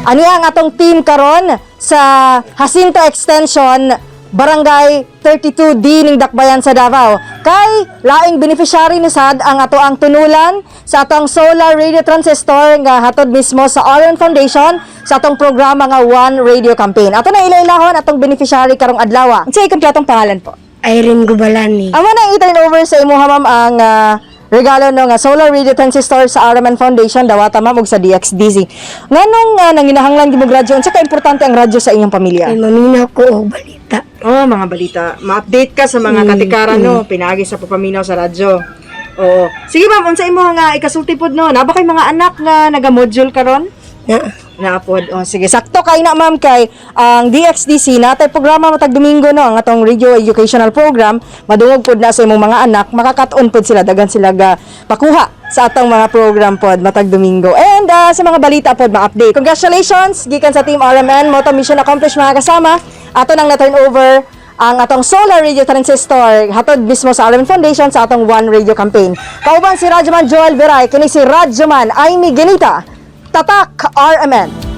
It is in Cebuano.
Ani ang atong team karon sa Jacinto Extension, Barangay 32D ning Dakbayan sa Davao. Kay laing beneficiary ni sad ang ato ang tunulan sa atong solar radio transistor nga hatod mismo sa RMN Foundation sa atong programa nga One Radio Campaign. Ato na ilailahon atong beneficiary karong adlaw. Unsay kompletong pangalan po? Irene Gubalani. Amo na i-turn over sa imuha, ma'am, ang regalo no nga solar radio transistor sa RMN Foundation, dawata, ma'am, ug sa DXDC. Nganong nanginahanglan gid mo radyo? Unsa ka importante ang radyo sa inyong pamilya? Ay maminaw ko og balita. Oh, mga balita. Ma-update ka sa mga katikaran no, pinaagi sa pagpaminaw sa radyo. Oo. Sige ma'am, unsa imo nga ikasulti pod no? Naa ba kay mga anak nga naga-module karon? Na. Naa pod. Oh, sige, sakto kay na, ma'am, kay ang DXDC natay programa matag Domingo no, ang atong radio educational program, madungog pod na sa imong mga anak, makakat-on pod sila, daghan sila ga pakuha sa atong mga program pod matag Domingo. And sa mga balita pod ma-update. Congratulations gikan sa Team RMN, Moto mission accomplished, mga kasama. Ato nang na turn over ang atong solar radio transistor hatod mismo sa RMN Foundation sa atong One Radio Campaign. Kauban si Radyoman Joel Veray, kini si Radyoman Amy Genita. Tatak RMN.